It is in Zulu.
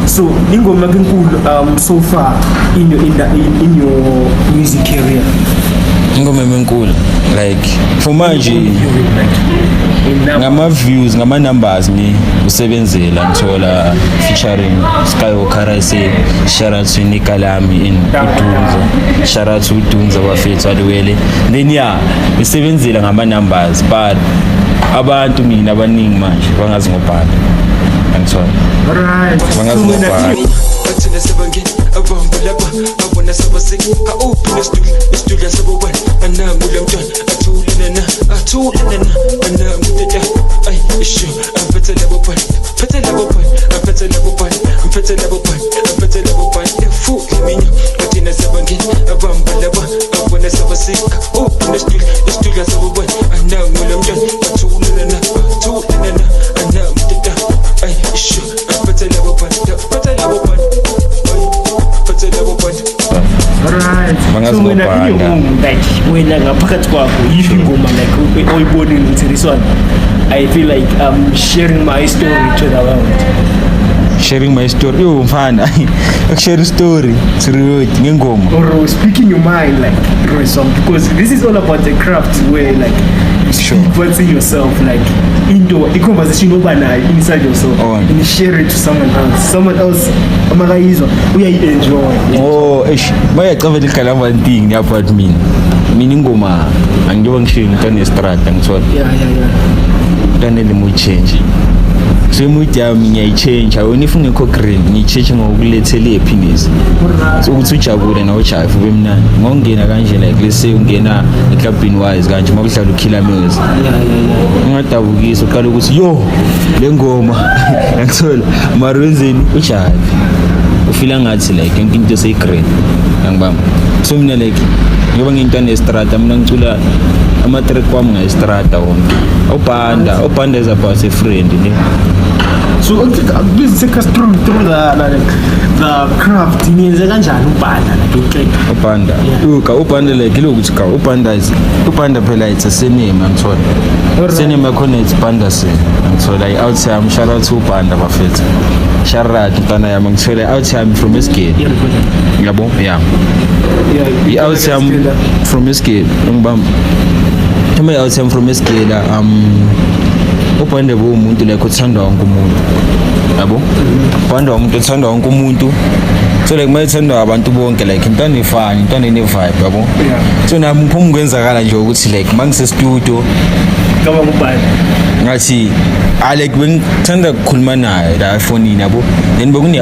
So ingoma yakho enkulu so far in your music career? Ingoma enkulu like for manje? Like in number. Ngama-views, ngama-numbers, ni usebenzela ngithola featuring Skywalker se. Shout out to Nikalami in uDunza, shout out to uDunza bafethu aliwele. Then yeah, usebenzela ngama-numbers, but abantu mina abaningi manje bangazi ngobhala, angithola. Bangazi So wena ngobhala. Bathina sebangena abamba lapha abona sabasika awuphi nesitulo isitulo sabobani anangu lo mntwana athule na athule na anangu tata ay isho aphethe labo bani phethe labo bani aphethe labo bani aphethe labo bani aphethe labo bani efu mina bathina sebangena abamba lapha abona sabasika uphi nesitulo isitulo sabobani anangu lo mntwana athule na athule na anangu tata ay isho aphethe labo bani phethe labo bani phethe labo bani. Alright. Bangazi So wena in your ngobhanda. own, like wena ngaphakathi kwakho, yiphi ingoma like oyibonile ukuthi this one I feel like I'm sharing my story to the world? Sharing my story, yo mfana, ukushare story to ngengoma? Or speaking your mind like through a song, because this is all about the craft where like you speak what's in yourself, like into i-conversation oba nayo inside yourself On. and you share it to someone else, someone else amakayizwa uyayi-enjoy. Oh, eish, bayacabela igama one thing about mina. Mina ingoma angiyoba ngishiye ngintwana yestrata, ngithola. Yeah. Intwana le mood change. So imood yami ngiyayichange, awona if ungekho green, ngiyichange ngokulethela i-happiness. So ukuthi ujabule nawe ujive ube mnandi. Ngongena kanje, like let's say ungena eclubini wise kanje makudlala uKiller Music. Yeah. Ungadabukisa uqala ukuthi yo le ngoma, ngithola, mara wenzeni, ujive. Ufila ngathi like yonke into seyigreen. Angibamba. So mina like ngoba ngiyintwana yestrata, mina ngicula ama-track wami ngayestrata wonke. Ubhanda, ubhanda is about a friend ne. So okay, please take us through the like the craft. Niyenze kanjani ubhanda like uqeda? Ubhanda. Uka ubhanda like ilokuthi ka ubhanda is ubhanda phela, it's a surname, angithola. Surname yakhona it's Banderson. Angithola i-out yami, shout out to ubhanda bafethu. Shout out mntana yami, ngithola i-out yami from Esgate. Yabo? Yeah. I-out yami from Esgate. Ngibamba. Uma i-out yami from Esgate, ubhanda umuntu like uthandwa wonke umuntu. Yabo? Ubhanda umuntu othandwa wonke umuntu. So like mayethandwa abantu bonke, like intwana efani, intwana ene vibe, yabo? Yeah. So nami ngiphuma kwenzakala nje ukuthi like mangise studio Kaba ngubhanda. Ngathi ah, like bengithanda ukukhuluma naye la efonini, yabo, then bekune